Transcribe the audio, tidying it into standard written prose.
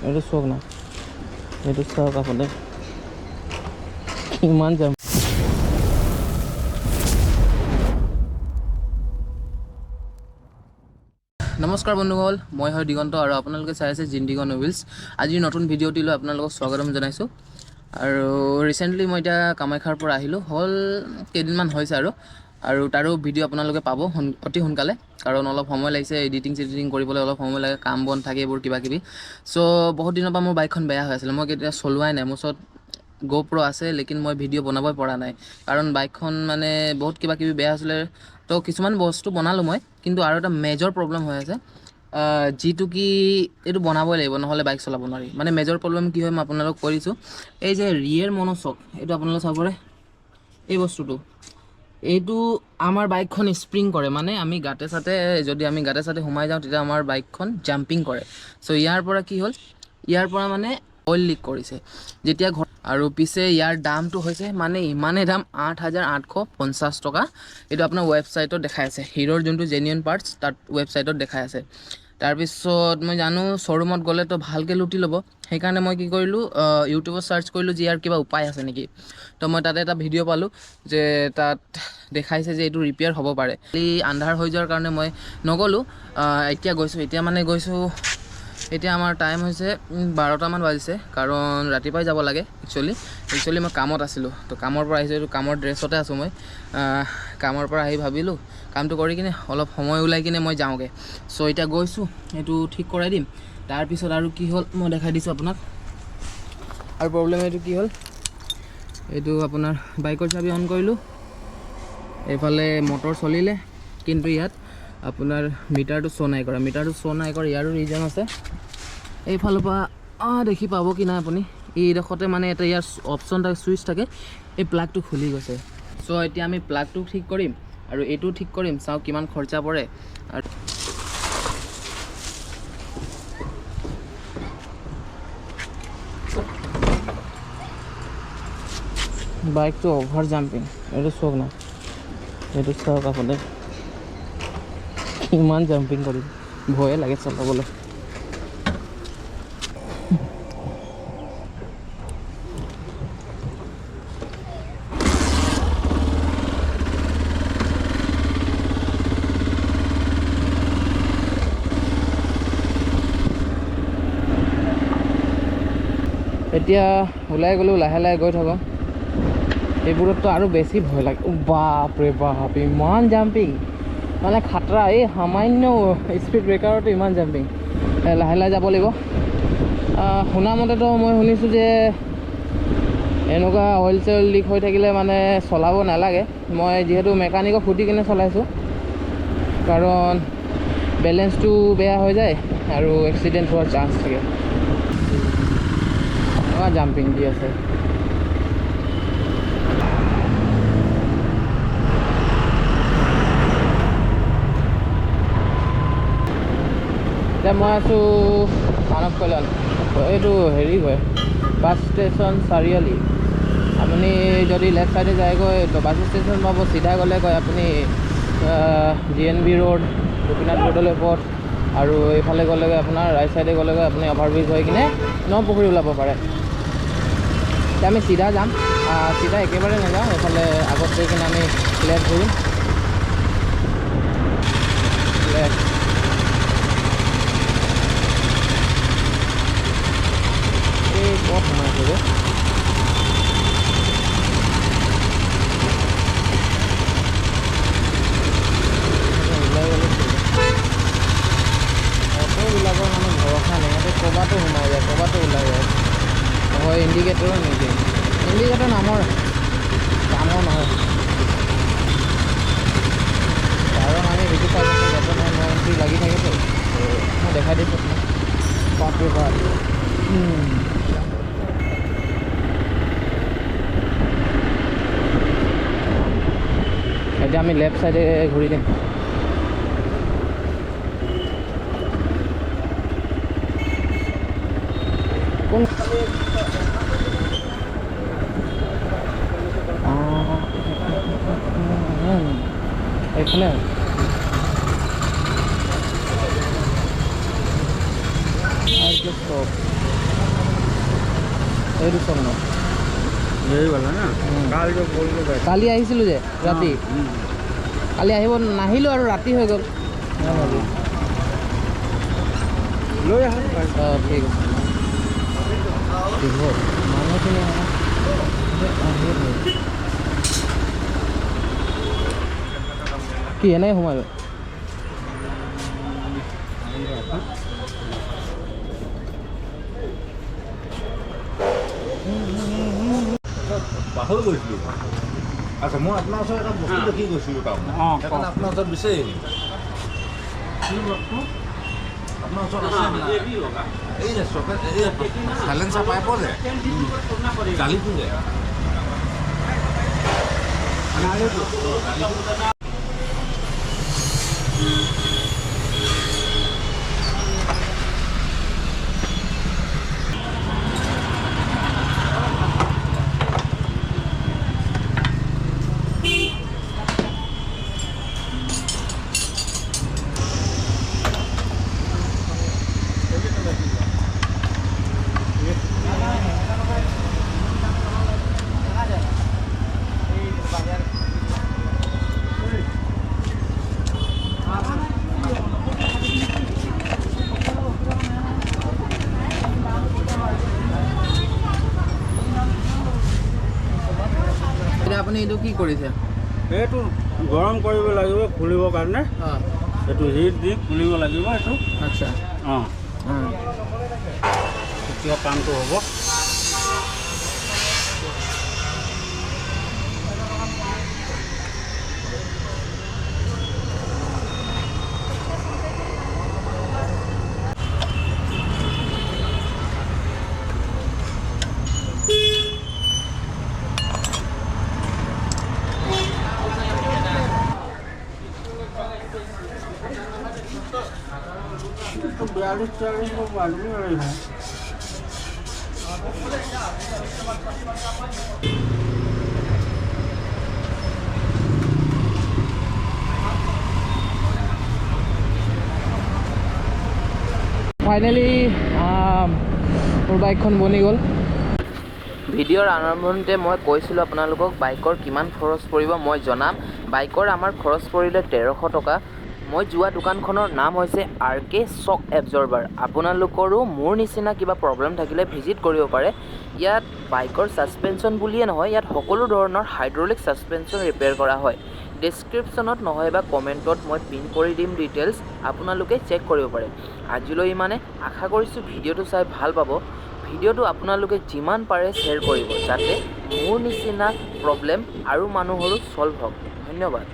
এইটো চাওক না, এইটো চাওক আপুনি কিমান জাম। নমস্কাৰ বন্ধুসকল, মই হয় দিগন্ত আৰু আপোনালোকে চাই আছে জিন্দিগন হুইলছ। আজিৰ নতুন ভিডিঅ'টিলৈ আপোনালোকক স্বাগতম জনাইছোঁ। আৰু ৰিচেণ্টলি মই এতিয়া কামাখ্যাৰ পৰা আহিলোঁ, হ'ল কেইদিনমান হৈছে আৰু তাৰো ভিডিঅ' আপোনালোকে পাব অতি সোনকালে, কাৰণ অলপ সময় লাগিছে এডিটিং চেডিটিং কৰিবলৈ, অলপ সময় লাগে, কাম বন থাকে এইবোৰ কিবা কিবি। চ' বহুত দিনৰ পৰা মোৰ বাইকখন বেয়া হৈ আছিলে, মই কেতিয়া চলোৱাই নাই। মোৰ ওচৰত গ'প্ৰ' আছে, লেকিন মই ভিডিঅ' বনাবই পৰা নাই, কাৰণ বাইকখন মানে বহুত কিবা কিবি বেয়া হৈছিলে। তো কিছুমান বস্তু বনালোঁ মই, কিন্তু আৰু এটা মেজৰ প্ৰব্লেম হৈ আছে, যিটো কি এইটো বনাবই লাগিব, নহ'লে বাইক চলাব নোৱাৰি। মানে মেজৰ প্ৰব্লেম কি হয় মই আপোনালোকক কৈ দিছোঁ। এই যে ৰিয়েৰ মনোচক, এইটো আপোনালোকে চাব পাৰে, এই বস্তুটো, এইটো আমাৰ বাইকখন স্প্ৰিং কৰে, মানে আমি গাতে চাতে যদি আমি গাতে চাতে সোমাই যাওঁ তেতিয়া আমাৰ বাইকখন জাম্পিং কৰে। চ' ইয়াৰ পৰা কি হ'ল, ইয়াৰ পৰা মানে অইল লিক কৰিছে যেতিয়া ঘৰ। আৰু পিছে ইয়াৰ দামটো হৈছে মানে ইমানেই দাম, 8850 টকা। এইটো আপোনাৰ ৱেবছাইটত দেখাই আছে, হিৰ'ৰ যোনটো জেনুইন পাৰ্টছ তাত ৱেবছাইটত দেখাই আছে। তাৰপিছত মই জানো শ্ব'ৰুমত গ'লেতো ভালকৈ লুটি ল'ব, সেইকাৰণে মই কি কৰিলোঁ, ইউটিউবত চাৰ্চ কৰিলোঁ যে ইয়াৰ কিবা উপায় আছে নেকি। তো মই তাতে এটা ভিডিঅ' পালোঁ যে তাত দেখাইছে যে এইটো ৰিপেয়াৰ হ'ব পাৰে। খালি আন্ধাৰ হৈ যোৱাৰ কাৰণে মই নগ'লোঁ, এতিয়া গৈছোঁ, এতিয়া মানে গৈছোঁ, এতিয়া আমাৰ টাইম হৈছে 12টামান বাজিছে, কাৰণ ৰাতিপুৱাই যাব লাগে। একচুৱেলি মই কামত আছিলোঁ, তো কামৰ পৰা আহিছোঁ, এইটো কামৰ ড্ৰেছতে আছোঁ মই। কামৰ পৰা আহি ভাবিলোঁ কামটো কৰি কিনে অলপ সময় ওলাই কিনে মই যাওঁগৈ। চ' এতিয়া গৈছোঁ, এইটো ঠিক কৰাই দিম। তাৰপিছত আৰু কি হ'ল মই দেখাই দিছোঁ আপোনাক। আৰু প্ৰব্লেম এইটো কি হ'ল, এইটো আপোনাৰ বাইকৰ চাবি অন কৰিলোঁ, এইফালে মটৰ চলিলে, কিন্তু ইয়াত আপোনাৰ মিটাৰটো শ্ব' নাই কৰা। মিটাৰটো শ্ব' নাই কৰা ইয়াৰো ৰিজন আছে। এইফালৰ পৰা দেখি পাব কি নাই আপুনি, এইডোখৰতে মানে এটা ইয়াৰ অপশ্যন থাকে, ছুইচ থাকে, এই প্লাগটো খুলি গৈছে। চ' এতিয়া আমি প্লাগটো ঠিক কৰিম আৰু এইটো ঠিক কৰিম, চাওঁ কিমান খৰচা পৰে। আৰু বাইকটো অভাৰ জাম্পিং, এইটো চাওক না, এইটো চাওক আপুনি কিমান জাম্পিং কৰিম, ভয়ে লাগে চলাবলৈ। এতিয়া ওলাই গ'লোঁ, লাহে লাহে গৈ থাকোঁ। এইবোৰততো আৰু বেছি ভয় লাগে। বাপৰে বাপ, ইমান জাম্পিং, মানে খাতৰা। এই সামান্য স্পীড ব্ৰেকাৰতো ইমান জাম্পিং। লাহে লাহে যাব লাগিব। শুনা মতেতো মই শুনিছোঁ যে এনেকুৱা অইল চইল লিক হৈ থাকিলে মানে চলাব নালাগে। মই যিহেতু মেকানিকক সুধি কিনে চলাইছোঁ, কাৰণ বেলেঞ্চটো বেয়া হৈ যায় আৰু এক্সিডেণ্ট হোৱাৰ চান্স থাকে। জাম্পিং দি আছে। এতিয়া মই আছোঁ মানৱ কল্যাণ, এইটো হেৰি হয় বাছ ষ্টেচন চাৰিআলি। আপুনি যদি লেফ্ট ছাইডে যায়গৈ তো বাছ ষ্টেচন পাব, চিধা গ'লে গৈ আপুনি G N B road, Gopinath Bordoloi পথ, আৰু এইফালে গ'লেগৈ আপোনাৰ ৰাইট ছাইডে গ'লেগৈ আপুনি অভাৰব্ৰিজ হৈ কিনে নপুখুৰী ওলাব পাৰে। এতিয়া আমি চিধা যাম, চিধা একেবাৰে নাযাওঁ, এইফালে আগত গৈ কিনে আমি লেফ্ট ঘূৰিম। লেফ্ট এই ক'ত সোমাইছে বে? ওলাই গ'লে কি হ'ব? অ'টোবিলাকৰ মানে ভৰসা নাই, সিহঁতে ক'ৰবাতো সোমাই যায়, ক'ৰবাতো ওলাই যায়। হয় ইণ্ডিকেটৰো নিদিয়ে, ইণ্ডিকেটৰ নামৰ কামৰ নহয়, কাৰণ আমি সেইটো চাইডতে যাব নহয়, ন এণ্ট্ৰি লাগি থাকেতো। মই দেখাই দিছোঁ আপোনাক। বাপৰে বাপ। এতিয়া আমি লেফ্ট চাইডে ঘূৰি দিম। কোন এইফালে stop. এই 200 মানত। यही वाला ना? काल जो बोल के बैठा। কালি আহিছিলোঁ যে ৰাতি, কালি আহিব নাহিলোঁ আৰু ৰাতি হৈ গ'ল। লৈ আহক ভাই। অঁ, ঠিক আছে। দীঘল মানুহখিনি মানে আহিয়ে থাকে। কি এনেই সোমাই গ'ল? পাহৰি গৈছিলোঁ। আচ্ছা, মই আপোনাৰ ওচৰত এটা বস্তু দেখি গৈছিলোঁ তাৰমানে। সেইকাৰণে আপোনাৰ ওচৰত বিচাৰি আহিলোঁ। কি বস্তু? আপোনাৰ ওচৰত আছে নাই? এই যে চকেট, এই চাইলেঞ্চাৰ পাইপৰ যে জালিটো যে। নালিটো। এতিয়া আপুনি এইটো কি কৰিছে? এইটো গৰম কৰিব লাগিব খুলিবৰ কাৰণে। এইটো হিট দি খুলিব লাগিব এইটো। অঁ। তেতিয়া কামটো হ'ব। 42 40 को मालूम नहीं है। ফাইনেলি মোৰ বাইকখন বনি গ'ল। ভিডিঅ'ৰ আৰম্ভণিতে মই কৈছিলোঁ আপোনালোকক, বাইকৰ কিমান খৰচ পৰিব মই জনাম। বাইকৰ আমাৰ খৰচ পৰিলে 1300 টকা। মই যোৱা দোকানখনৰ নাম হৈছে আৰ কে শ্বক এবজৰ্বাৰ। আপোনালোকৰো মোৰ নিচিনা কিবা প্ৰব্লেম থাকিলে ভিজিট কৰিব পাৰে। ইয়াত বাইকৰ ছাছপেনশ্যন বুলিয়ে নহয়, ইয়াত সকলো ধৰণৰ হাইড্ৰলিক ছাছপেনশ্যন ৰিপেয়াৰ কৰা হয়। ডেছক্ৰিপশ্যনত নহয় বা কমেণ্টত মই পিন কৰি দিম ডিটেইলছ, আপোনালোকে চেক কৰিব পাৰে। আজিলৈ ইমানে। আশা কৰিছোঁ ভিডিঅ'টো চাই ভাল পাব। ভিডিঅ'টো আপোনালোকে যিমান পাৰে শ্বেয়াৰ কৰিব, যাতে মোৰ নিচিনা প্ৰব্লেম আৰু মানুহৰো ছল্ভ হওক। ধন্যবাদ।